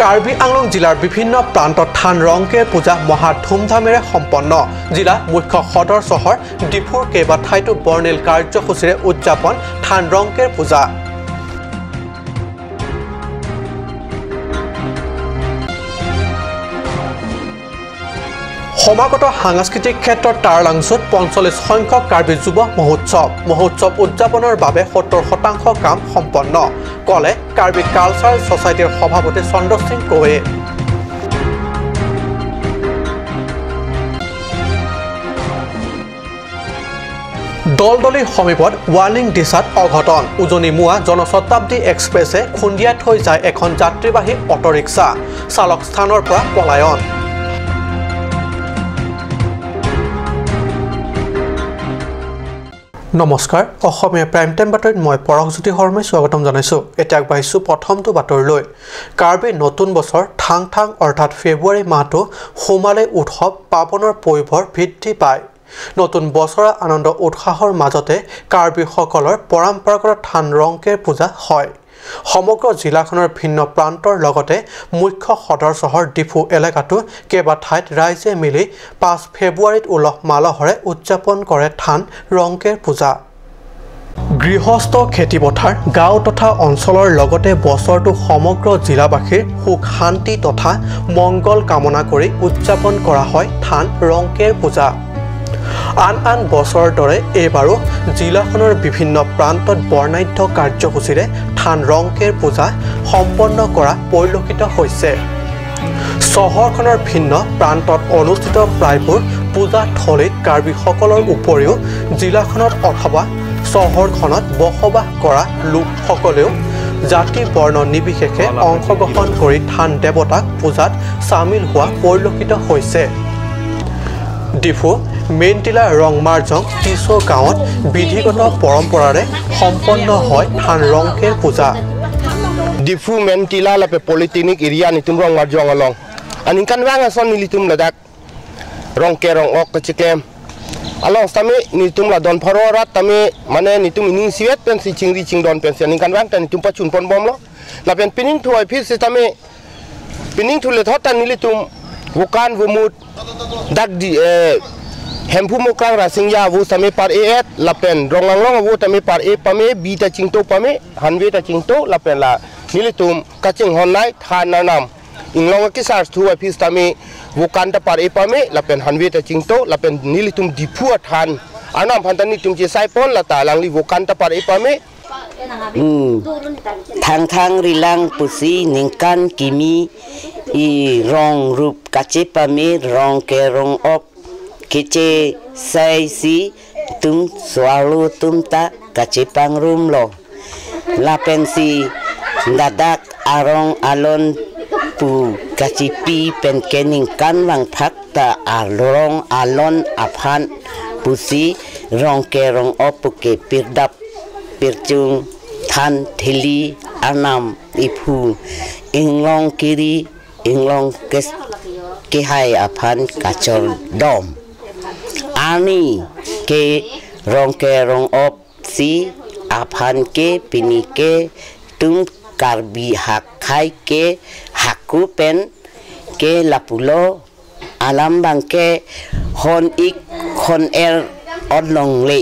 কাৰ্বি আংলং জিলাৰ বিভিন্ন প্ৰান্তত থান ৰংকেৰ পূজা মহা ধুমধামেৰে সম্পন্ন। জিলা মুখ্য সদৰ চহৰ ডিফুৰ কেইবা ঠাইতো বৰ্ণিল কাৰ্যসূচীৰে উদযাপন থান ৰংকেৰ পূজা। সমাগত সাংস্কৃতিক ক্ষেত্ৰত তাৰলাংচুত 45 সংখ্যক কাৰ্বি যুৱ মহোৎসৱ। মহোৎসৱ উদযাপনৰ বাবে 70% কাম সম্পন্ন, ক'লে কাৰ্বি কালচাৰেল ছ'চাইটিৰ সভাপতি চন্দ্ৰ সিং কৌৱে। দলদলিৰ সমীপত ৱালিং দিশাত অঘটন। উজনিমুৱা জনশতাব্দী এক্সপ্ৰেছে খুন্দিয়াই থৈ যায় এখন যাত্ৰীবাহী অট'ৰিক্সা। চালক স্থানৰ পৰা পলায়ন। নমস্কাৰ, অসমীয়া প্ৰাইম টাইম বাতৰিত মই পৰশজ্যোতি শৰ্মাই স্বাগতম জনাইছোঁ। এতিয়া আগবাঢ়িছোঁ প্ৰথমটো বাতৰিলৈ। কাৰ্বি নতুন বছৰ থাং থাং অৰ্থাৎ ফেব্ৰুৱাৰী মাহটো সোমালে উৎসৱ পাৰ্বণৰ পয়োভৰ বৃদ্ধি পায়। নতুন বছৰৰ আনন্দ উৎসাহৰ মাজতে কাৰ্বিসকলৰ পৰম্পৰাগত থান ৰংকেৰ পূজা হয়। সমগ্ৰ জিলাখনৰ ভিন্ন প্ৰান্তৰ লগতে মুখ্য সদৰ চহৰ ডিফু এলেকাতো কেইবা ঠাইত ৰাইজে মিলি 5 ফেব্ৰুৱাৰীত উলহ মালহৰে উদযাপন কৰে থান ৰংকেৰ পূজা। গৃহস্থ খেতিপথাৰ, গাঁও তথা অঞ্চলৰ লগতে বছৰটো সমগ্ৰ জিলাবাসীৰ সুখ শান্তি তথা মংগল কামনা কৰি উদযাপন কৰা হয় থান ৰংকেৰ পূজা। আন আন বছৰৰ দৰে এইবাৰো জিলাখনৰ বিভিন্ন প্ৰান্তত বৰ্ণাঢ্য কাৰ্যসূচীৰে থান ৰংকেৰ পূজা সম্পন্ন কৰা পৰিলক্ষিত হৈছে। চহৰখনৰ ভিন্ন প্ৰান্তত অনুষ্ঠিত প্ৰায়বোৰ পূজাথলীত কাৰ্বিসকলৰ উপৰিও জিলাখনত অথবা চহৰখনত বসবাস কৰা লোকসকলেও জাতি বৰ্ণ নিৰ্বিশেষে অংশগ্ৰহণ কৰি থান দেৱতাক পূজাত চামিল হোৱা পৰিলক্ষিত হৈছে। ডিফু মেইনটিলা ৰংমাৰজং টিছো গাঁৱত বিধিগত পৰম্পৰাৰে সম্পন্ন হয় থান ৰংকেৰ পূজা। ডিফু মেইনটিলা লাপে পলিটেকনিক এৰিয়া নিতুম ৰংমাৰজং along aning kanwang ason nilitum ladak rongke rong ok kachikem along tami nitum la don pharo rat tami mane nitum ining siwet pen si chingri chingdon pen si aning kanwang tan nitum pachun pon bom lo la pen pining thuai phir si tami pining thule thot tan nilitum wukan wumut dak di hempu mokang rasingya wu same par e et lapen ronganglong wu tame par e pame bi ta chingto pame hanwe ta chingto lapen la nilitum kaching honai than nanam inglong ki sar thu phis tame wukan ta par e pame lapen hanwe ta chingto lapen nilitum dipu than anam phan ta nitum che sai pon la ta langli wukan ta par e pame thang thang rilang pusi ningkan kimi i rong rup kache pame rong ke rong op kiche sai si tum swalu tum ta kache pang rum lo la pensi dadak arong alon pu kache pi pen kening kan wang phak ta arong alon aphan pusi rong ke rong op ke pirdap pirchung than thili anam ipu inglong kiri inglong kes kehai aphan kachor dom ani ke rong op si aphan ke pini ke tum karbi hak khai ke haku pen ke lapulo alam bang ke hon ik hon er odlong le।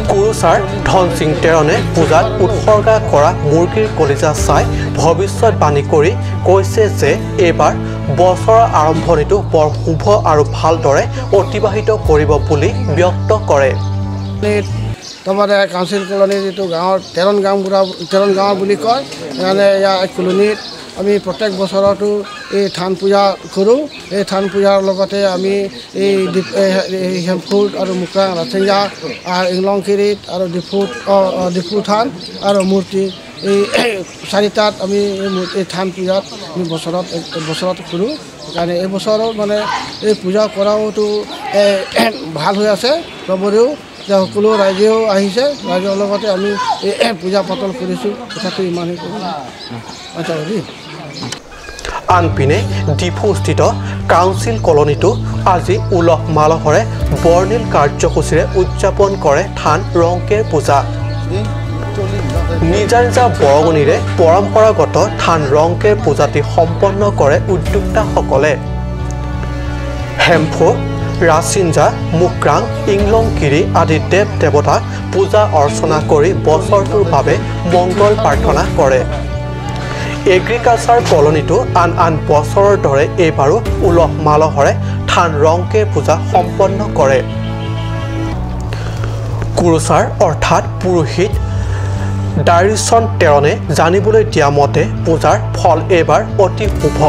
কুৰুচাৰ ধন সিং টেৰণে পূজাত উৎসৰ্গা কৰা মূৰ্গীৰ কলিজা চাই ভৱিষ্যতবাণী কৰি কৈছে যে এইবাৰ বছৰৰ আৰম্ভণিটো বৰ শুভ আৰু ভালদৰে অতিবাহিত কৰিব বুলি ব্যক্ত কৰে। তাৰমানে কাউন্সিল কলনী যিটো গাঁৱৰ তেৰণ গাঁওবুঢ়া তেৰণ গাঁও বুলি কয়, সেইকাৰণে ইয়াৰ কলনীত আমি প্ৰত্যেক বছৰতো এই থান পূজা কৰোঁ। এই থান পূজাৰ লগতে আমি এই হেমফুট আৰু মুকা ৰাচিংগা আৰু ইংলংখিৰিত আৰু ডিফুত ডিফু থান আৰু মূৰ্তি এই চাৰিটাত আমি এই থান পূজাত আমি বছৰত বছৰত কৰোঁ। সেইকাৰণে এই বছৰো মানে এই পূজা কৰাওতো ভাল হৈ আছে, চবৰেও সকলো ৰাইজেও আহিছে, ৰাইজৰ লগতে আমি এই পূজা পাতল কৰিছোঁ। কথাটো ইমানেই কৰোঁ। আচ্ছা। আনপিনে ডিফুস্থিত কাউন্সিল কলনীটো আজি উলহ মালহৰে বৰ্ণিল কাৰ্যসূচীৰে উদযাপন কৰে থান ৰংকেৰ পূজা। নিজা নিজা বৰঙণিৰে পৰম্পৰাগত থান ৰংকেৰ পূজাটি সম্পন্ন কৰে উদ্যোক্তাসকলে। হেম্ফু, ৰাচিঞ্জা, মুক্ৰাং, ইংলংকিৰি আদি দেৱ দেৱতাক পূজা অৰ্চনা কৰি বছৰটোৰ বাবে মংগল প্ৰাৰ্থনা কৰে। এগ্ৰিকালচাৰ কলনীটো আন আন বছৰৰ দৰে এইবাৰো উলহ মালহৰে থান ৰংকেৰ পূজা সম্পন্ন কৰে। কুৰুচাৰ অৰ্থাৎ পুৰোহিত ডাৰিচন টেৰণে জানিবলৈ দিয়া মতে পূজাৰ ফল এইবাৰ অতি শুভ।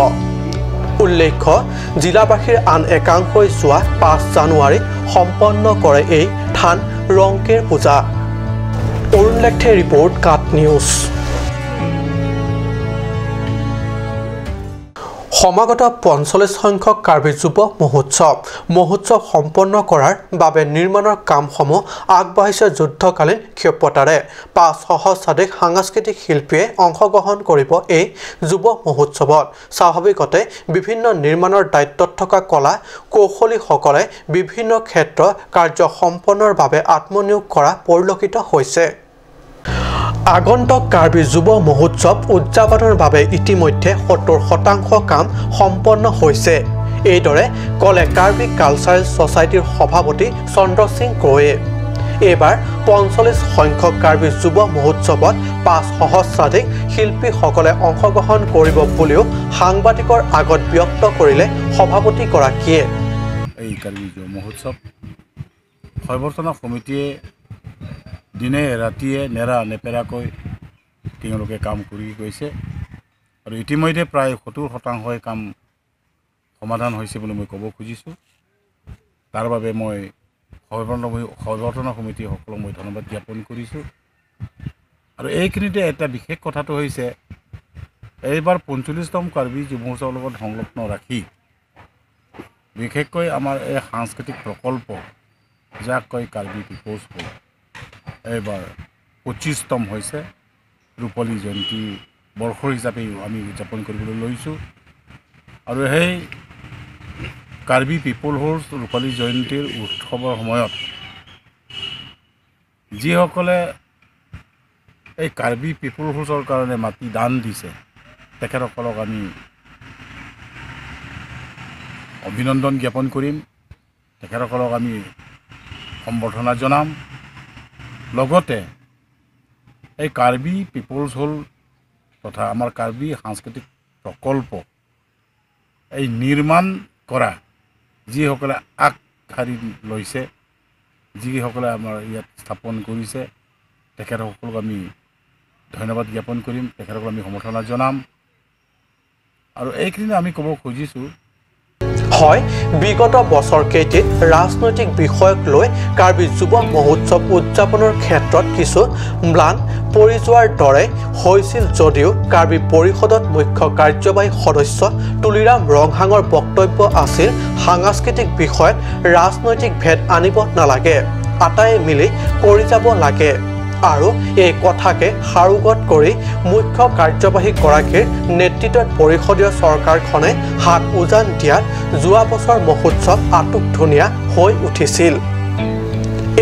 উল্লেখ্য, জিলাবাসীৰ আন একাংশই যোৱা 5 জানুৱাৰীত সম্পন্ন কৰে এই থান ৰংকেৰ পূজা। অৰুণ লেখথে ৰিপৰ্ট, কাট নিউজ। সমাগত 45 সংখ্যক কাৰ্বি যুৱ মহোৎসৱ সম্পন্ন কৰাৰ বাবে নিৰ্মাণৰ কামসমূহ আগবাঢ়িছে যুদ্ধকালীন ক্ষিপ্ৰতাৰে। 5 সহস্ৰাধিক সাংস্কৃতিক শিল্পীয়ে অংশগ্ৰহণ কৰিব এই যুৱ মহোৎসৱত। স্বাভাৱিকতে বিভিন্ন নিৰ্মাণৰ দায়িত্বত থকা কলা কৌশলীসকলে বিভিন্ন ক্ষেত্ৰ কাৰ্য সম্পন্নৰ বাবে আত্মনিয়োগ কৰা পৰিলক্ষিত হৈছে। আগন্তুক কাৰ্বি যুৱ মহোৎসৱ উদযাপনৰ বাবে ইতিমধ্যে 70% কাম সম্পন্ন হৈছে, এইদৰে ক'লে কাৰ্বি কালচাৰেল ছ'চাইটিৰ সভাপতি চন্দ্ৰ সিং ক্ৰয়ে। এইবাৰ 45 সংখ্যক কাৰ্বি যুৱ মহোৎসৱত 5 সহস্ৰাধিক শিল্পীসকলে অংশগ্ৰহণ কৰিব বুলিও সাংবাদিকৰ আগত ব্যক্ত কৰিলে সভাপতিগৰাকীয়ে। এই কাৰ্বি যুৱ মহোৎসৱ সৰ্বৰ্তনা সমিতিয়ে দিনে ৰাতিয়ে নেৰা নেপেৰাকৈ তেওঁলোকে কাম কৰি গৈছে আৰু ইতিমধ্যে প্ৰায় 70% কাম সমাধান হৈছে বুলি মই ক'ব খুজিছোঁ। তাৰ বাবে মই সৰ্বৰ্তনা সমিতিসকলক মই ধন্যবাদ জ্ঞাপন কৰিছোঁ। আৰু এইখিনিতে এটা বিশেষ কথাটো হৈছে, এইবাৰ 45তম কাৰ্বি যুৱ মহোৎসৱৰ লগত সংলগ্ন ৰাখি বিশেষকৈ আমাৰ এই সাংস্কৃতিক প্ৰকল্প যাক কয় কাৰ্বি পিপলছ হল, এইবাৰ 25তম হৈছে। ৰূপালী জয়ন্তী বৰ্ষ হিচাপে আমি উদযাপন কৰিবলৈ লৈছোঁ আৰু সেই কাৰ্বি পিপল হল ৰূপালী জয়ন্তীৰ উৎসৱৰ সময়ত যিসকলে এই কাৰ্বি পিপল হলছৰ কাৰণে মাটি দান দিছে তেখেতসকলক আমি অভিনন্দন জ্ঞাপন কৰিম, তেখেতসকলক আমি সম্বৰ্ধনা জনাম। লগতে এই কাৰ্বি পিপলছ হল তথা আমাৰ কাৰ্বি সাংস্কৃতিক প্ৰকল্প এই নিৰ্মাণ কৰা যিসকলে আগশাৰী লৈছে, যিসকলে আমাৰ ইয়াত স্থাপন কৰিছে তেখেতসকলক আমি ধন্যবাদ জ্ঞাপন কৰিম, তেখেতসকলক আমি সমৰ্থনা জনাম। আৰু এইখিনি আমি ক'ব খুজিছোঁ হয়, বিগত বছৰকেইটিত ৰাজনৈতিক বিষয়ক লৈ কাৰ্বি যুৱ মহোৎসৱ উদযাপনৰ ক্ষেত্ৰত কিছু ম্লান পৰি যোৱাৰ দৰে হৈছিল যদিও কাৰ্বি পৰিষদত মুখ্য কাৰ্যবাহী সদস্য তুলিৰাম ৰংহাঙৰ বক্তব্য আছিল সাংস্কৃতিক বিষয়ত ৰাজনৈতিক ভেদ আনিব নালাগে, আটাইয়ে মিলি কৰি যাব লাগে। আৰু এই কথাকে সাৰোগত কৰি মুখ্য কাৰ্যবাহীগৰাকীৰ নেতৃত্বত পৰিষদীয় চৰকাৰখনে হাত উজান দিয়াত যোৱা বছৰ মহোৎসৱ আটক ধুনীয়া হৈ উঠিছিল।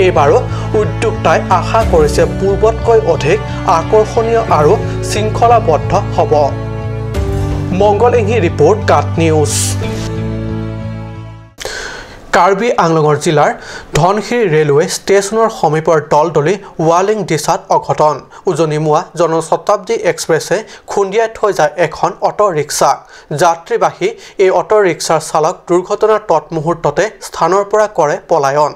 এইবাৰো উদ্যোক্তাই আশা কৰিছে পূৰ্বতকৈ অধিক আকৰ্ষণীয় আৰু শৃংখলাবদ্ধ হ'ব। মংগল ইংহি ৰিপৰ্ট, কাট নিউজ। কাৰ্বি আংলঙৰ জিলাৰ ধনশিৰি ৰেলৱে ষ্টেচনৰ সমীপৰ দলদলি ৱালিং দিশাত অঘটন। উজনিমুৱা জনশতাব্দী এক্সপ্ৰেছে খুন্দিয়াই থৈ যায় এখন অট ৰিক্সা। যাত্ৰীবাহী এই অট ৰিক্সাৰ চালক দুৰ্ঘটনাৰ তৎমুহূৰ্ততে স্থানৰ পৰা কৰে পলায়ন।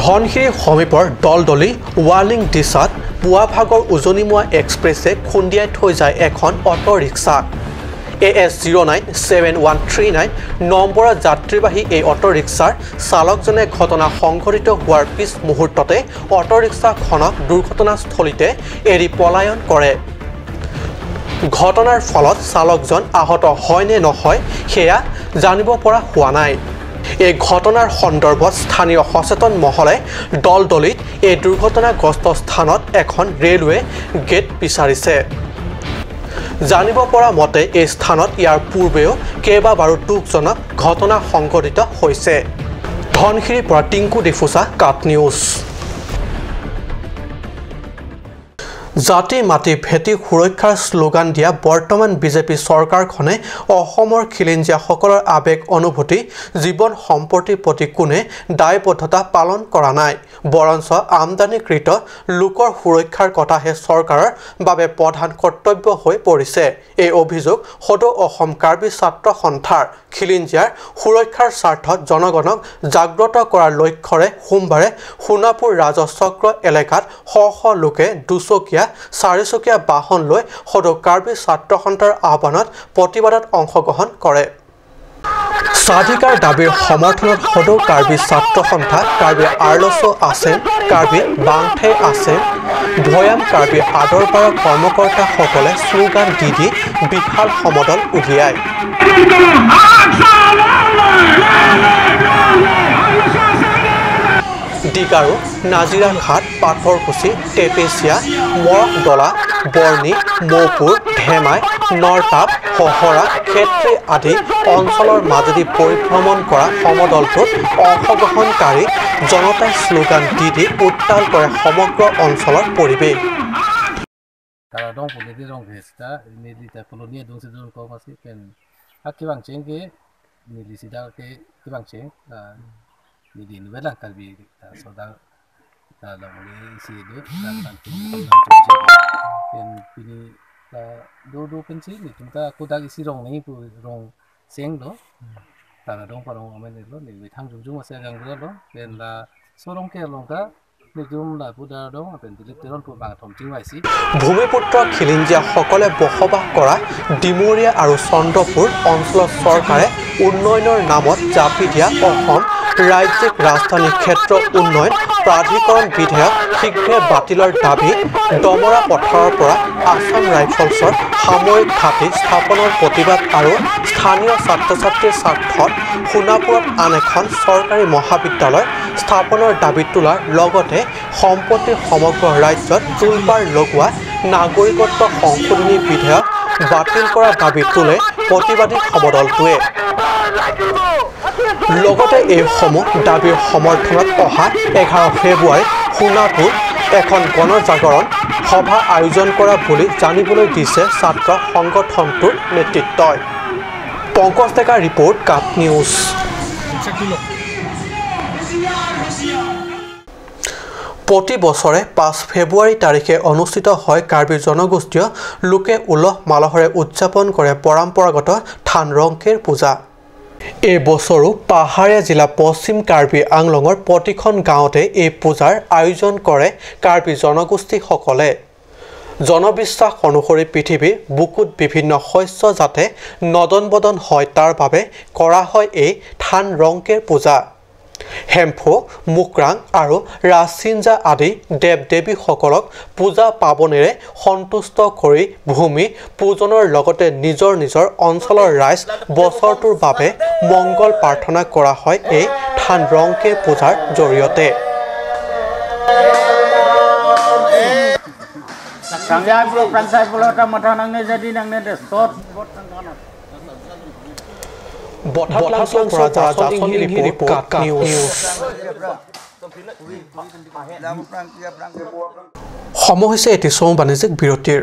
ধনশিৰি সমীপৰ দলদলি ৱালিং দিশাত পুৱা ভাগৰ উজনিমুৱা এক্সপ্ৰেছে খুন্দিয়াই থৈ যায় এখন auto rickshaw. AS 097139 নম্বৰৰ যাত্ৰীবাহী এই অট ৰিক্সাৰ চালকজনে ঘটনা সংঘটিত হোৱাৰ পিছ মুহূৰ্ততে অট ৰিক্সাখনক দুৰ্ঘটনাস্থলীতে এৰি পলায়ন কৰে। ঘটনাৰ ফলত চালকজন আহত হয় নে নহয় সেয়া জানিব পৰা হোৱা নাই। এই ঘটনাৰ সন্দৰ্ভত স্থানীয় সচেতন মহলে দলদলিত এই দুৰ্ঘটনাগ্ৰস্ত স্থানত এখন ৰেলৱে গেট বিচাৰিছে। জানিব পৰা মতে এই স্থানত ইয়াৰ পূৰ্বেও কেইবাবাৰো দুখজনক ঘটনা সংঘটিত হৈছে। ধনশিৰিৰ পৰা টিংকু ডিফুচা, কাট নিউজ। জাতি মাটি ভেটি সুৰক্ষাৰ শ্লোগান দিয়া বৰ্তমান বিজেপি চৰকাৰখনে অসমৰ খিলঞ্জীয়াসকলৰ আৱেগ অনুভূতি জীৱন সম্পত্তিৰ প্ৰতি কোনে দায়বদ্ধতা পালন কৰা নাই, বৰঞ্চ আমদানিকৃত লোকৰ সুৰক্ষাৰ কথাহে চৰকাৰৰ বাবে প্ৰধান কৰ্তব্য হৈ পৰিছে। এই অভিযোগ সদৌ অসম কাৰ্বি ছাত্ৰ সন্থাৰ। খিলঞ্জীয়াৰ সুৰক্ষাৰ স্বাৰ্থত জনগণক জাগ্ৰত কৰাৰ লক্ষ্যৰে সোমবাৰে সোণাপুৰ ৰাজহ চক্ৰ এলেকাত শ শ লোকে দুচকীয়া চাৰিচকীয়া বাহন লৈ সদৌ কাৰ্বি ছাত্ৰ সন্থাৰ আহ্বানত প্ৰতিবাদত অংশগ্ৰহণ কৰে। স্বাধিকাৰ দাবীৰ সমৰ্থনত সদৌ কাৰ্বি ছাত্ৰ সন্থা, কাৰ্বি আৰ্লছ আছেম, কাৰ্বি বাংঠে আছেম, ভৈয়াম কাৰ্বি আদৰপাৰৰ কৰ্মকৰ্তাসকলে শ্লোগান দি দি বিশাল সমদল উলিয়ায়। ডিগাৰু, নাজিৰাঘাট, পাথৰকুচি, টেপেচিয়া, মৰকডলা, বৰ্ণি, মৌপুৰ, ধেমাই, নৰতাপ, হহৰা, ক্ষেত্ৰী আদি অঞ্চলৰ মাজেদি পৰিভ্ৰমণ কৰা সমদলটোত অংশগ্ৰহণকাৰী জনতাই শ্লোগান দি দি উত্তাল কৰে সমগ্ৰ অঞ্চলৰ পৰিৱেশ। Ni nuela kalbi soda ta la mole si do ta la pen pini la do do pen si ni tum ta ko da isi rong ni pu rong seng do ta la rong pa rong amen lo ni thang jung jung ase gang lo pen la so rong ke long ka ni tum la pu da rong pen dilip teron pu ba thom ting wai si। ভূমিপুত্ৰ খিলঞ্জীয়াসকলে বসবাস কৰা ডিমৰীয়া আৰু চন্দ্ৰপুৰ অঞ্চলত চৰকাৰে উন্নয়নৰ নামত জাপি দিয়া অসম ৰাজ্যিক ৰাজধানী ক্ষেত্ৰ উন্নয়ন প্ৰাধিকৰণ বিধেয়ক শীঘ্ৰে বাতিলৰ দাবী, দমৰা পথাৰৰ পৰা আছাম ৰাইফলছৰ সামৰিক ঘাটি স্থাপনৰ প্ৰতিবাদ আৰু স্থানীয় ছাত্ৰ ছাত্ৰীৰ স্বাৰ্থত সোণাপুৰত আন এখন চৰকাৰী মহাবিদ্যালয় স্থাপনৰ দাবী তোলাৰ লগতে সম্প্ৰতি সমগ্ৰ ৰাজ্যত তোলপাৰ লগোৱা নাগৰিকত্ব সংশোধনী বিধেয়ক বাতিল কৰাৰ দাবী তোলে প্ৰতিবাদী সমদলটোৱে। লগতে এইসমূহ দাবীৰ সমৰ্থনত অহা 11 ফেব্ৰুৱাৰীত সোণাপুৰ এখন গণজাগৰণ সভা আয়োজন কৰা বুলি জানিবলৈ দিছে ছাত্ৰ সংগঠনটোৰ নেতৃত্বই। Pankaj Deka report, Cup News. প্ৰতি বছৰে 5 ফেব্ৰুৱাৰী তাৰিখে অনুষ্ঠিত হয় কাৰ্বি জনগোষ্ঠীয় লোকে উলহ মালহেৰে উদযাপন কৰে পৰম্পৰাগত থান ৰংকেৰ পূজা। এই বছৰো পাহাৰীয়া জিলা পশ্চিম কাৰ্বি আংলঙৰ প্ৰতিখন গাঁৱতে এই পূজাৰ আয়োজন কৰে কাৰ্বি জনগোষ্ঠীসকলে। জনবিশ্বাস অনুসৰি পৃথিৱীৰ বুকুত বিভিন্ন শস্য যাতে নদন বদন হয় তাৰ বাবে কৰা হয় এই থান ৰংকেৰ পূজা। হেম্ফু, মুকৰাং আৰু ৰাজচিঞ্জা আদি দেৱ দেৱীসকলক পূজা পাৰ্বণেৰে সন্তুষ্ট কৰি ভূমি পূজনৰ লগতে নিজৰ নিজৰ অঞ্চলৰ ৰাইজ বছৰটোৰ বাবে মংগল প্ৰাৰ্থনা কৰা হয় এই থান ৰংকেৰ পূজাৰ জৰিয়তে। সময় হৈছে এটি চমু বাণিজ্যিক বিৰতিৰ।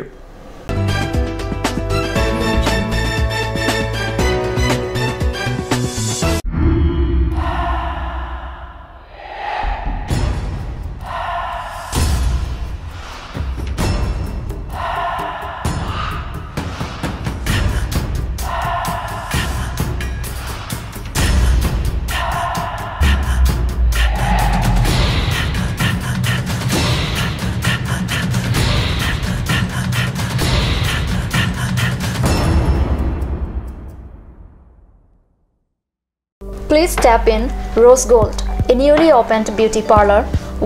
Please tap in Rose Gold, a newly opened beauty parlor,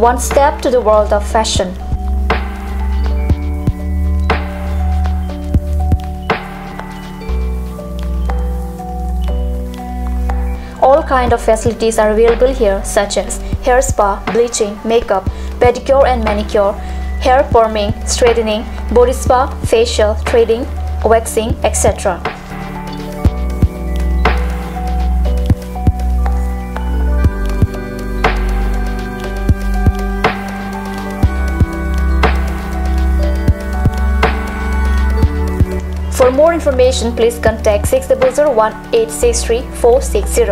one step to the world of fashion. All kind of facilities are available here, such as hair spa, bleaching, makeup, pedicure and manicure, hair perming, straightening, body spa, facial, threading, waxing, etc. For more information, please contact 6001 863 460.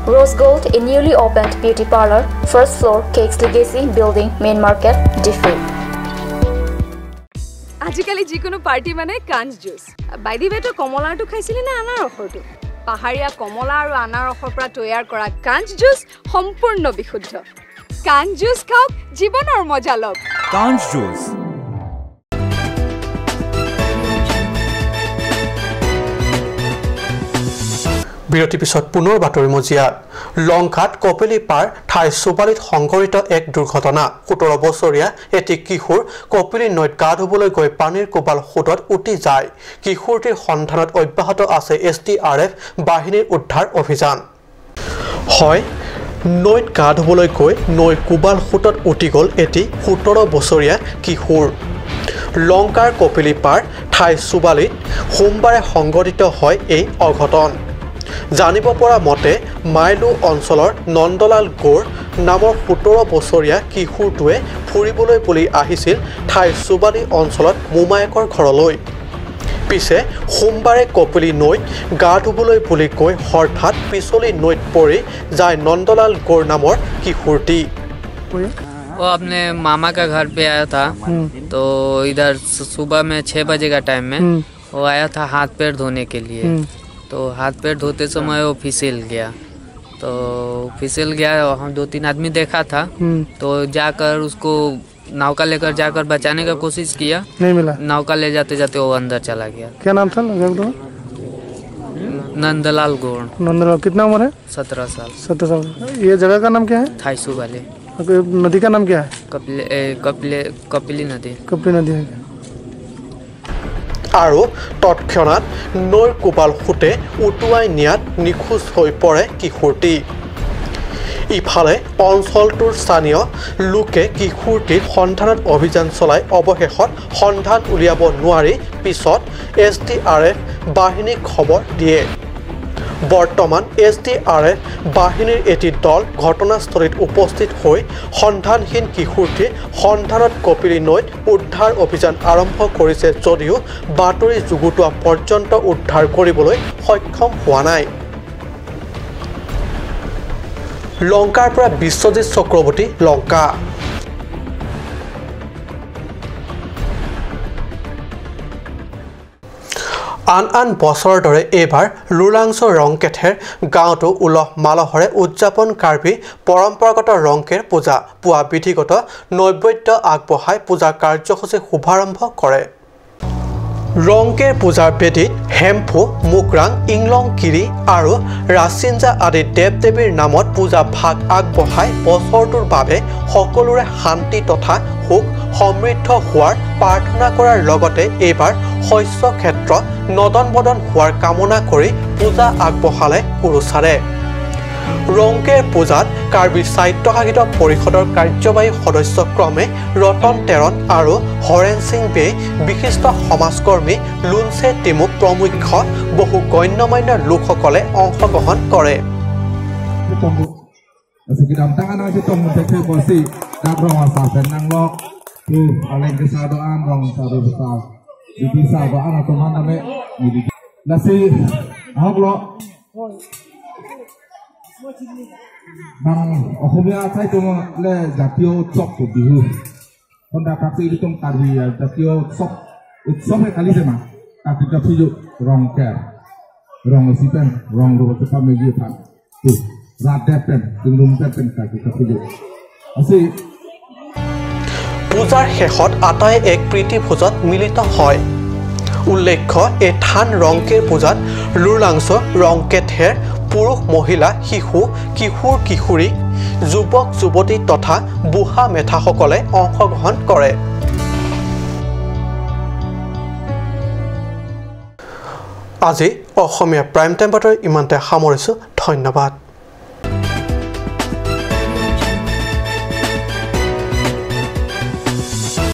Rose Gold, a newly opened beauty parlor, first floor, Cakes Legacy Building, Main Market, Diffu. আজিকালি যিকোনো party মানে কাঞ্চ juice. By the ৱে, তই কমলাৰটো খাইছিলি নে আনাৰসৰটো? পাহাৰীয়া কমলা আৰু আনাৰসৰ পৰা তৈয়াৰ কৰা কাঞ্চ জুচ সম্পূৰ্ণ বিশুদ্ধ। কাঞ্চ জুচ খাওক, জীৱনৰ মজা লওক। কাঞ্চ জুচ। বিৰতিৰ পিছত পুনৰ বাতৰি মজিয়াত। লংকাত কপিলী পাৰ ঠাই চুবালিত সংঘটিত এক দুৰ্ঘটনা। 17 বছৰীয়া এটি কিশোৰ কপিলী নৈত গা ধুবলৈ গৈ পানীৰ কোবাল সোঁতত উটি যায়। কিশোৰটিৰ সন্ধানত অব্যাহত আছে SDRF বাহিনীৰ উদ্ধাৰ অভিযান। হয়, নৈত গা ধুবলৈ গৈ নৈৰ কোবাল সোঁতত উটি গ'ল এটি 17 বছৰীয়া কিশোৰ। লংকাৰ কপিলী পাৰ ঠাই চুবালিত সোমবাৰে সংঘটিত হয় এই অঘটন। জানিব পৰা মতে মাইলু অঞ্চলৰ নন্দলাল গৌৰ নামৰ 17 বছৰীয়া কিশোৰটোৱে ফুৰিবলৈ বুলি আহিছিল ঠাই চুবালি অঞ্চলত মোমায়েকৰ ঘৰলৈ। পিছে সোমবাৰে কপিলী নৈত গা ধুবলৈ বুলি গৈ হঠাৎ পিছলি নৈত পৰি যায় নন্দলাল গৌৰ নামৰ কিশোৰটি। वो अपने मामा का घर पे आया था, तो इधर सुबह में 6 बजे का टाइम में वो आया था हाथ पैर धोने के लिए। तो हाथ पैर धोते समय वो फिसल गया, तो फिसल गया। हम 2-3 आदमी देखा था, तो जाकर उसको नौका लेकर जाकर बचाने का कोशिश किया, नहीं मिला। नौका ले जाते जाते वो अंदर चला गया। क्या नाम था? नंदलाल गौड़। नंदलाल, कितना उम्र है? 17 साल। 17 साल। ये जगह का नाम क्या है? थाईसू वाले। नदी का नाम क्या है? कपिली नदी। कपिली नदी है। আৰু তৎক্ষণাত নৈৰ কোবাল সোঁতে উটুৱাই নিয়াত নিখোজ হৈ পৰে কিশোৰটি। ইফালে অঞ্চলটোৰ স্থানীয় লোকে কিশোৰটিৰ সন্ধানত অভিযান চলাই অৱশেষত সন্ধান উলিয়াব নোৱাৰি পিছত SDRF বাহিনীক খবৰ দিয়ে। বৰ্তমান SDRF বাহিনীৰ এটি দল ঘটনাস্থলীত উপস্থিত হৈ সন্ধানহীন কিশোৰটিৰ সন্ধানত কপিলী নৈত উদ্ধাৰ অভিযান আৰম্ভ কৰিছে যদিও বাতৰি যুগুতোৱা পৰ্যন্ত উদ্ধাৰ কৰিবলৈ সক্ষম হোৱা নাই। লংকাৰ পৰা বিশ্বজিৎ চক্ৰৱৰ্তী, লংকা। আন আন বছৰৰ দৰে এইবাৰ লুলাংছ ৰংকেথেৰ গাঁৱতো উলহ মালহৰে উদযাপন কাৰ্বি পৰম্পৰাগত ৰংকেৰ পূজা। পুৱা বিধিগত নৈবেদ্য আগবঢ়াই পূজা কাৰ্যসূচী শুভাৰম্ভ কৰে। ৰংকেৰ পূজাৰ বেদীত হেম্ফু, মুকৰাং, ইংলং কিৰি আৰু ৰাচিঞ্জা আদি দেৱ দেৱীৰ নামত পূজা ভাগ আগবঢ়াই বছৰটোৰ বাবে সকলোৰে শান্তি তথা সুখ সমৃদ্ধ হোৱাৰ প্ৰাৰ্থনা কৰাৰ লগতে এইবাৰ শস্য ক্ষেত্ৰ নদন বদন হোৱাৰ কামনা কৰি পূজা আগবঢ়ালে কুৰুচাৰে। ৰংকেৰ পূজাত কাৰ্বি স্বায়ত্তশাসিত পৰিষদৰ কাৰ্যবাহী সদস্য ক্ৰমে ৰতন তেৰণ আৰু হৰেণ সিং বে, বিশিষ্ট সমাজকৰ্মী লুনচে টিমুক প্ৰমুখ্য বহু গণ্যমান্য লোকসকলে অংশগ্ৰহণ কৰে। অসমীয়া ঠাইতো জাতীয় উৎসৱটো বিহু সন্ধ্যা কাতি একদম কাৰ্বি জাতীয় উৎসৱ উৎসৱে কালি জানা কাতি কাফি ৰং কেৰ ৰং চিপেন ৰং ৰূপতে পামেগি থান ৰাত পেন ৰুম পেন কাতি কাফি আছে। পূজাৰ শেষত আটাই এক প্ৰীতি ভোজত মিলিত হয়। উল্লেখ্য, এই থান ৰংকেৰ পূজাত লুৰলাংছ ৰংকেথেৰ পুৰুষ, মহিলা, শিশু, কিশোৰ কিশোৰী, যুৱক যুৱতী তথা বুঢ়া মেথাসকলে অংশগ্ৰহণ কৰে। আজি অসমীয়া প্ৰাইম টাইম বাতৰি ইমানতে সামৰিছোঁ। ধন্যবাদ।